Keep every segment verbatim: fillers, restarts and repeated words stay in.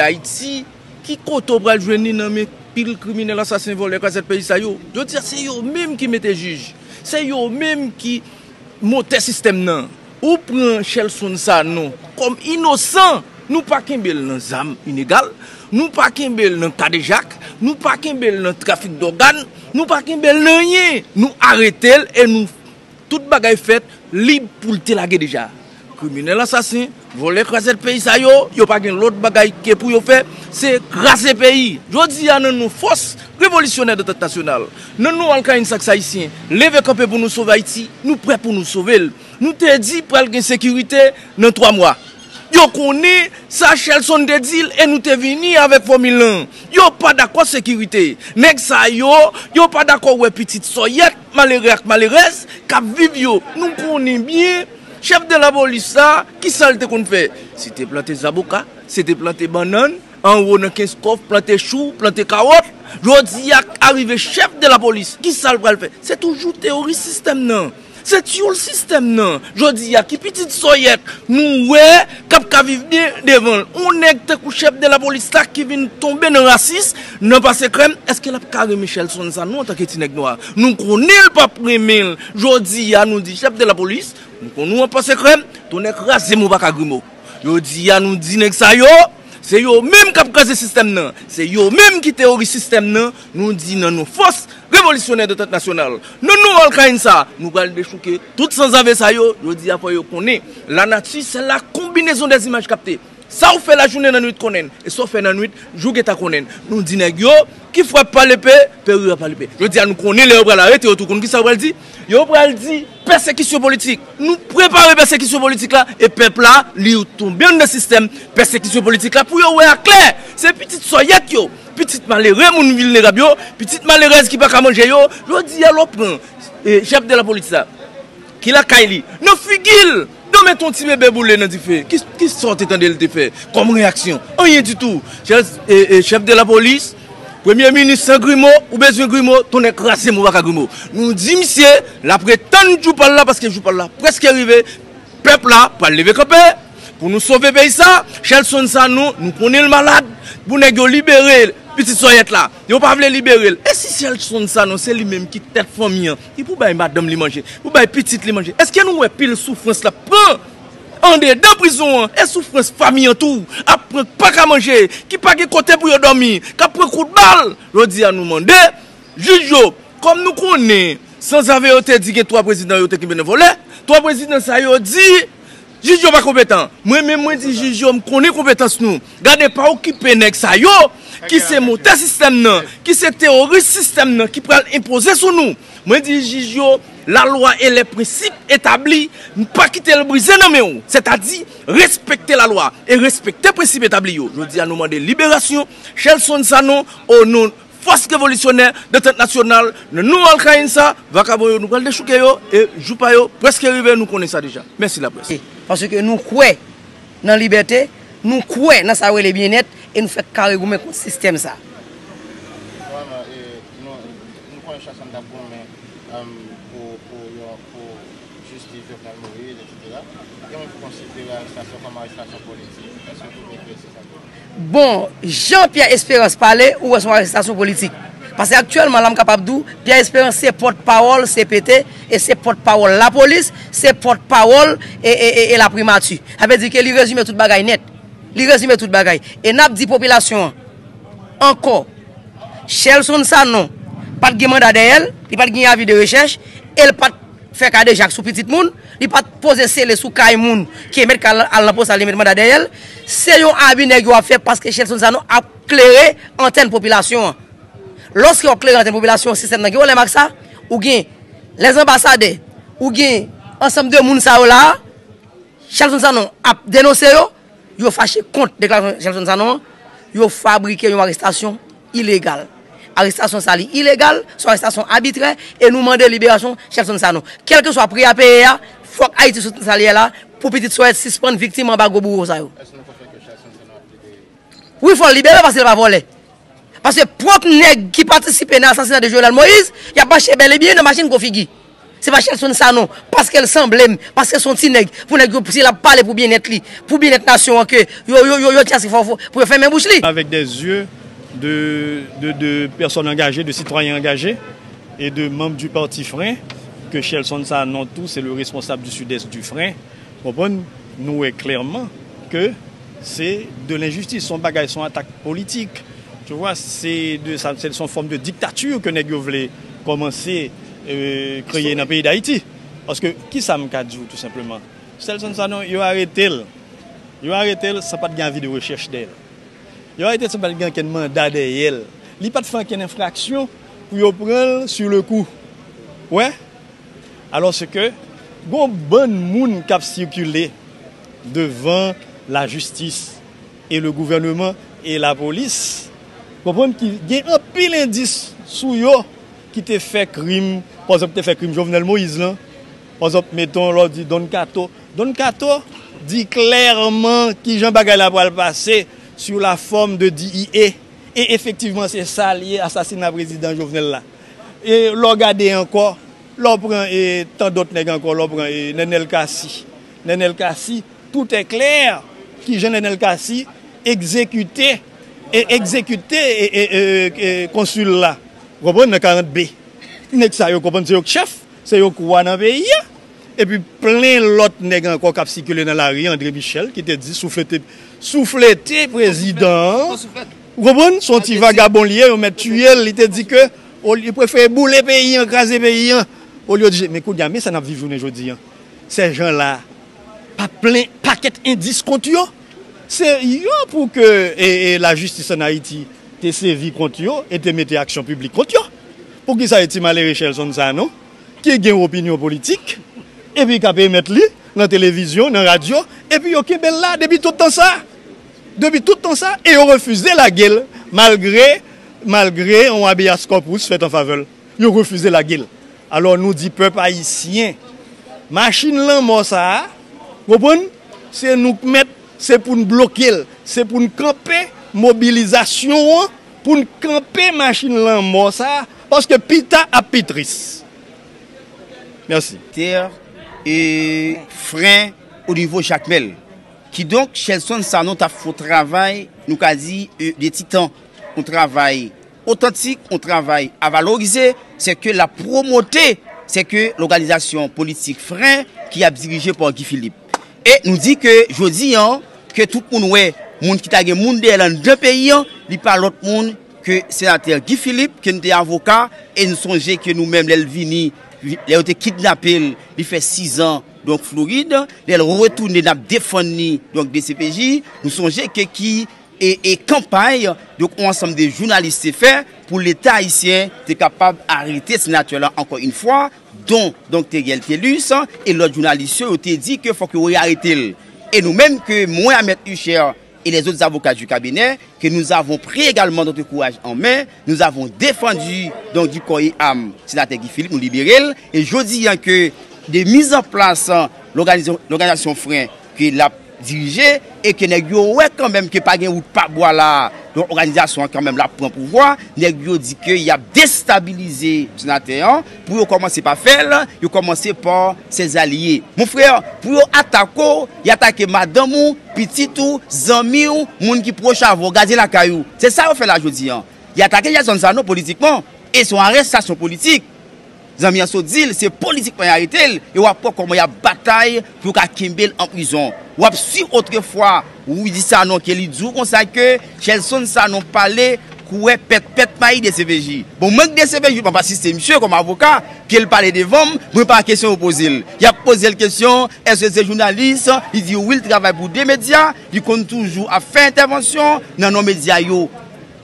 Ayiti, ki kote w pral jwenn li nan men pil kriminèl, asasen, vòlè, krazèt peyi sa yo? Jodi a, se yo menm ki mete jij. Se yo menm ki motè sistèm nan. Ou pran Shelson Sanon kòm inosan. Nou pa kenbe l nan zam ilegal. Nou pa kenbe l nan kadejak. Nou pa kenbe l nan trafik dògàn. Nou pa kenbe l nan anyen. Nou arete l e nou Tout bagay fèt, lib pou l te lage deja. Kriminèl, asasen, vòlè, krazèt peyi sa yo, yo pa gen lòt bagay ke pou yo fè, se kraze peyi. Jodi a, nan non fòs revolisyonè dantant nasyonal, nan non Alkayin Saks Ayisyen, leve kanpe pou nou sove Ayiti, nou prè pou nou sove l. Nou te di pral gen sekirite nan twa mwa. Yo konnen sa Shelson te di l e nou te vini avèk fòmil lan. Yo pa dakò sekirite. Nèg sa yo, yo pa dakò wè pitit sòyèt, malere ak malerèz k ap viv yo. Nou konnen byen, chèf de lapolis la, ki sa l te konn fè? Se te plante zaboka, se te plante bannann, anwo nan Kenskòf, plante chou, plante kawòt. Jodi a, arive chèf de lapolis, ki sa l pral fè? Se toujou teyoris sistèm nan. Se tyoul sistèm nan. Jodi a, ki pitit sòyèt nou wè k ap ka viv byen devan l? On nèg tankou chèf de lapolis la ki vin tonbe nan rasis, nan pase krèm, èske l ap ka renmen Shelson Sanon antanke ti nèg nwa? Nou konnen l p ap renmen l. Jodi a, nou di chèf de lapolis, nou konn ou an pase krèm, tonnè kraze m ou pa ka grimo. Jodi a, nou di nèg sa yo, se yo menm k ap kraze sistèm nan. Se yo menm ki teyori sistèm nan. Nou di nan non fòs revolisyonè dantant nasyonal, nan non Alkayin sa, nou pral dechouke tout sanzave sa yo. Jodi a, fò yo konnen lanati se la konbinezon dèzimaj kapte. Sa w fè lajounen, nannwit konnen l, e sa w fè nannwit, jou gentan konnen l. Nou di nèg yo, ki frap pa lepe, pe rira pa lepe. Jodi a, nou konnen lè yo pral arete yo tou, konn ki sa yo pral di? Yo pral di pèsekisyon politik. Nou prepare pèsekisyon politik la, e pèp la, li tonbe anndan sistèm pèsekisyon politik la pou yo wè aklè. Se pitit sòyèt yo, pitit malere, moun vilnerab yo, pitit malerèz ki pa ka manje yo. Jodi a, lè w pran, e, chèf de lapolis la, ki lakay li, nan figi l, nan men ton ti bebe boule nan dife. Ki, ki sa w te tande l te fè kòm reyaksyon? Anyen ditou. Chèf, e, e, chèf de lapolis, premye minis san grimo, ou bezwen grimo, tonnè kraze m ou pa ka grimo. Nou di misye, l ap ret tann jou pa l la, paske jou pa l la prèske rive. Pèp la pral leve kanpe pou nou sove peyi sa. Shelson Sanon, nou konnen l malad. Pou nèg yo libere pitit sòyèt la, yo pa vle libere l. E si Shelson Sanon se li menm ki tèt fanmi an, ki pou bay madanm li manje, pou bay pitit li manje, èske nou wè pil soufrans l ap pran andedan prizon an? E soufrans fanmi an tou ap pran, k pa ka manje, ki pa gen kote pou yo dòmi, k ap pran kout bal? Jodi a, nou mande jij yo, kòm nou konnen, sanzave yo te di gen twa prezidan yo te kenbe nan vòlè, twa prezidan sa yo di jij yo pa konpetan. Mwen menm, mwen di jij yo, m konnen konpetans nou. Gade, pa okipe nèg sa yo ki se motè sistèm nan, ki se teyoris sistèm nan, ki pral enpoze sou nou. Mwen di jij yo, lalwa e lè prensip etabli, n pa kite l brize nan men w. Sètadi, respekte lalwa e respekte prensip etabli yo. Jodi a, nou mande liberasyon Shelson Sanon, o non fòs revolisyonè dantant nasyonal, nan non Alkayin sa, vakabon yo, nou pral dechouke yo, e jou pa yo prèske rive, nou konnen sa deja. Mèsi laprès. Paske nou kwè nan libète, nou kwè nan sa yo rele byennèt, e nou fèk kare goumen kont sistèm sa. Vrèman, e, nou, nou konnen chak sa n t ap goumen, em, pou, pou yon, pou jistis Jovenel Moïse, etsetera. Gen moun ki konsidere arestasyon kòm arestasyon politik. Èske w twouve ke se sa k Bon, jan Pierre Espérance pale, ou wè se yon arestasyon politik. Paske aktyèlman la, m kapab di w, Pierre Espérance se pòtpawòl C P T e se pòtpawòl lapolis, se pòtpawòl e, e, e, e laprimati. Sa vle di ke li rezime tout bagay nèt. Li rezime tout bagay. E n ap di popilasyon an ankò, Shelson Sanon pa t gen manda dèyè l, li pa t gen avi de rechèch, e l pa t fè kadejak sou pitit moun, li pa t poze sele sou kay moun ke mèt kay al nan post la, li met manda dèyè l. Se yon abi nèg yo ap fè paske Shelson Sanon ap klere antèn popilasyon an. Lòske w ap klere antèn popilasyon an, sistèm nan gen pwoblèm ak sa, ou gen lèzanbasadè, ou gen ansanm de moun sa yo la a, Shelson Sanon ap denonse yo, yo fache kont deklarasyon Shelson Sanon an, yo fabrike yon arestasyon ilegal. Arestasyon sa li ilegal, se yon arestasyon abitrè, e nou mande liberasyon Shelson Sanon. Kèlkeswa pri a peye a, fòk Ayiti sot nan sa li ye la, pou pitit sòyèt sispann viktim anba gwo bouwo sa yo. Wi, fò l libere paske l pa vòlè. Paske pwòp nèg ki patisipe nan asasina de Jovenel Moïse, y ap mache bèl e byen nan machin gwo figi. Se pa Shelson Sanon, paske l sanble m, paske se yon ti nèg, pou nèg yo, si l ap pale pou byennèt li, pou byennèt nasyon an, ke yo, yo, yo, yo di ase fò pou yo fèmen bouch li. Avec des yeux de, de, de personnes engagées, de citoyens engagés et de membres du parti Frein, que Shelson Sanon tou, c'est le responsable du sud-est du Frein. Konprann? Nou wè klèman ke se de lenjistis, se yon bagay, se yon atak politik. Tu vois, se de sa, se yon fòm de diktatir ke nèg yo vle kòmanse euh, kreye nan peyi Dayiti. Paske, kisa m ka di w tou senpleman? Shelson Sanon, yo arete l. Yo arete l san pa t gen avi de rechèch dèyè l. Yo arete l san pa t gen ankenn manda dèyè l. Li pa t fè ankenn enfraksyon pou yo pran l sur le coup. Wè? Alòske, gon bann moun k ap sikile devan lajistis e le gouvèneman e lapolis, konprann ki gen anpil endis sou yo ki te fè krim, pa egzanp, te fè krim Jovenel Moïse lan. Pa egzanp, meton, lè w di Don Kato. Don Kato di klèman kijan bagay la pral pase sou la fòm de D E A. E efektivman, se sa l ye, asasina prezidan Jovenel la. E lè w gade ankò, lè w pran e tan dòt nèg ankò, lè w pran e Nenel Cassy. Nenel Cassy, tout est clair, kijan Nenel Cassy egzekite, e egzekite e, e, e, e konsil la. Ou konprann, nan karant B. Nèg sa yo, konprann, se yo k chèf, se yo k wa nan peyi a. Epi plen lòt nèg ankò k ap sikile nan lari, André Michel ki te di souflete, souflete prezidan an. Ou konprann? Se yon ti vagabon li ye, yo mèt tiye l, li te di ke li prefere boule peyi an, kraze peyi an. Olye di, men kounye a, men sa n ap viv jounen jodi an. Sèjan la, pa plen pakèt endis kont yo. Se yo pou ke e, e, lajistis ann Ayiti te sèvi kont yo e te mete aksyon piblik kont yo. Poukisa e ti malere Shelson Sanon, ki gen opinyon politik, epi k ap emèt li nan televizyon, nan radyo, epi yo kenbe l la depi tout tan sa. Depi tout tan sa, e yo refize lage l, malgre, malgre yon habeas corpus fèt an favè l. Yo refize lage l. Alò, nou di pèp ayisyen, machin lanmò sa a, konprann, se nou k mèt, se pou n bloke l, se pou n kanpe mobilizasyon an, pou n kanpe machin lanmò sa a, paske pita ap pi tris. Mèsi. Tè e fren o nivo Jakmèl. Kidonk, Shelson Sanon t ap fè yon travay, nou ka di, e, de titan, yon travay otantik, yon travay a valorize, se ke l ap pwomote, se ke lòganizasyon politik Fren ki ap dirije pa Guy Philippe. E nou di ke jodi an, ke tout moun wè, moun ki ta gen moun dèyè l anndan peyi an, li pa lòt moun ke senatè Guy Philippe, ke n te avoka, e n sonje ke nou menm, lè l vini, lè yo te kidnape l, li fè sizan, donk Florid, lè l retounen, n ap defann li, donk D C P J, nou sonje ke ki e, e kanpay, donk, yon ansanm de jounalis te fè pou Leta ayisyen te kapab arete senatè la ankò yon fwa, don, donk, Theriel Thelus, e lòt jounalis yo, yo te di ke fòk yo rearete l. E nou menm ke mwen a Mèt Usher e lèzòt avoka du cabinet, ke nous avons pris également notre courage en main, nous avons défendu, donk, du corps et âme, senatè Guy Philippe, nou libere l. E jodi an ke de mizanplas lòganiz-, lòganizasyon Fren ke l ap dirije e ke nèg yo wè kanmenm ke pa gen wout pa bwa la, donk òganizasyon an kanmenm l ap pran pouvwa, nèg yo di ke y ap destabilize senatè an, pou yo kòmanse pa fè l, yo kòmanse pa ses alliés. Mon frè, pou yo atake w, y atake madanm ou, pitit ou, zanmi w, moun ki pwòch avè w, gadyen lakay ou. Se sa yo fè la jodi an. Y atake Shelson Sanon politikman, e se yon arestasyon politik. Zanmi an sot di l, se politikman y arete l, e w ap wè kòman y ap batay pou yo ka kenbe l an prizon. W ap swiv otrefwa, Rudy Sanon ke li di w konsa ke Shelson Sanon pale kouwè pèt pèt mayi D C P J. Bon, mwen k D C P J, mwen pa asiste misye kòm avoka, ke l pale devan m, mwen pa kesyon yo poze l. Y ap poze l kesyon, èske se jounalis, li di wi, l travay pou de medya, li konn toujou ap fè entèvansyon nan non medya yo.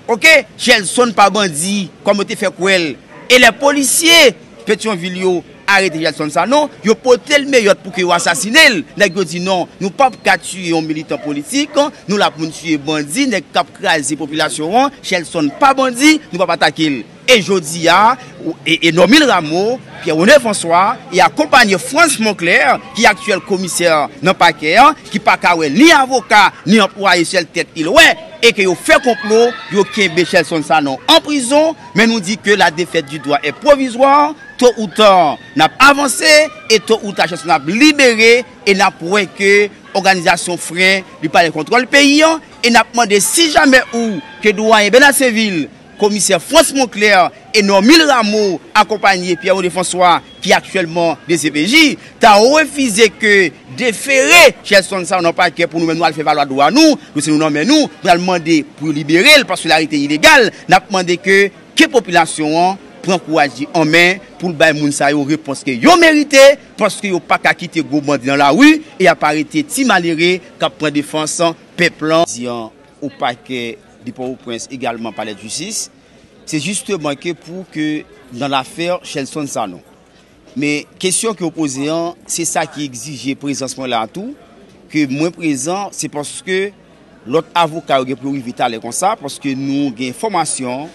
Oke, Shelson pa bandi, kòm yo te fè kwè l. E lè polisye Petyonvil yo arete Shelson Sanon, yo pote l Meyòt pou ke yo asasinen l. Nèg yo di non, nou p ap ka tiye yon militan politik, nou la pou n tiye bandi, nèg k ap kraze popilasyon an, Shelson pa bandi, nou p ap atake l. E jodi a, e, e Normil Rameau, Pierre René François e akonpanye Frantz Monclair, ki aktyèl komisè nan pakè an, ki pa ka wè ni avoka ni anplwaye, sèl tèt li l wè, e ke yo fè konplo, yo kenbe Shelson Sanon an prizon, men nou di ke la défaite du droit est provisoire, to ou ta, n ap avanse, e to ou ta, Shelson ap libere, e n ap wè ke òganizasyon Fren li pale kontwòl peyi an, e n ap mande si jamè ou ke dwayen Bernard Sainvil, komisè Frantz Monclair e Normil Rameau akonpanye Pierre René François ki aktyèlman D C P J, ta refize ke defere Shelson Sanon nan pakè pou nou menm nou al fè valwa dwa nou, nou se nou nan men nou, nou al mande pou yo libere l paske l arete ilegal, n ap mande ke, ke popilasyon an pran kouraj li an men pou l bay moun sa yo repons ke yo merite, paske yo pa ka kite gwo bandi nan lari e y ap arete ti malere k ap pran defans pèp lan. Di an o pakè de Pòtoprens, egalman palè de jistis, se jisteman ke pou ke nan lafè Shelson Sanon. Men kesyon ke w poze an, se sa ki egzije prezans mwen la tou, ke mwen prezan, se paske lòt avoka yo gen pou yo rive talè konsa, paske nou gen enfòmasyon,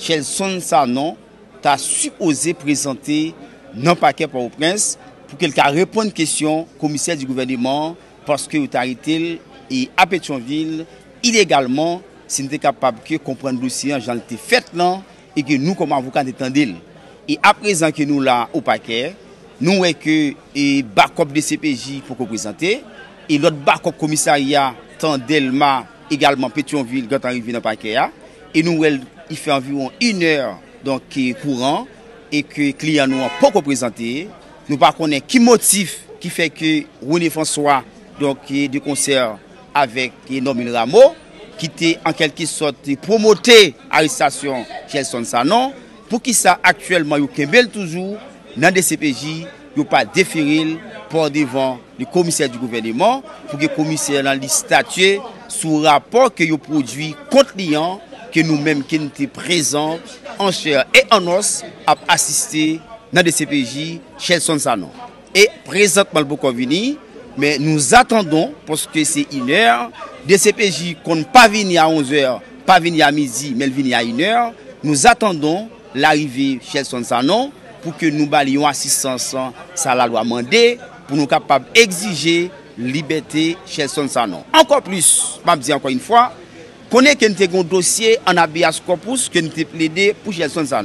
Shelson Sanon ta sipoze prezante nan pakè Pòtoprens pou ke l ka reponn kesyon komisè di gouvèneman an, paske yo ta arete l e a Petyonvil ilegalman, si n te kapab ke konprann dosye an jan l te fèt lan, e ke nou kòm avoka n te tande l. E aprezan ke nou la o pakè, nou wè ke e bakòp D C P J poko prezante, e lòt bakòp komisarya tan Dèlma, egalman Petyonvil, gentan rive nan pakè a, e nou wè l, li fè anviwon inè, donk, e kouran, e ke kliyan nou an poko prezante. Nou pa konnen ki motif ki fè ke René François, donk, e de konsè avèk, e Normil Rameau, ki te an kèlkesòt pwomote arestasyon Shelson Sanon, poukisa aktyèlman yo kenbe l toujou nan D C P J, yo pa defere l pa devan le komisè di gouvèneman, pou ke komisè lan li statye sou rapò ke yo pwodui kont li an, ke nou menm ke n te prezan an chè e an os ap asiste nan D C P J Shelson Sanon. E prezantman l poko vini, men nous attendons, paske se inè, D C P J konn pa vini a onzè, pa vini a midi, men l vini a inè, nous attendons larive Shelson Sanon, pou ke nou ba li yon asistans sa lalwa mande, pou nou kapab egzije libète Shelson Sanon. Ankò plis, m ap di ankò yon fwa, konnen ke n te gen yon dosye an habeas corpus ke n te plede pou Shelson Sanon.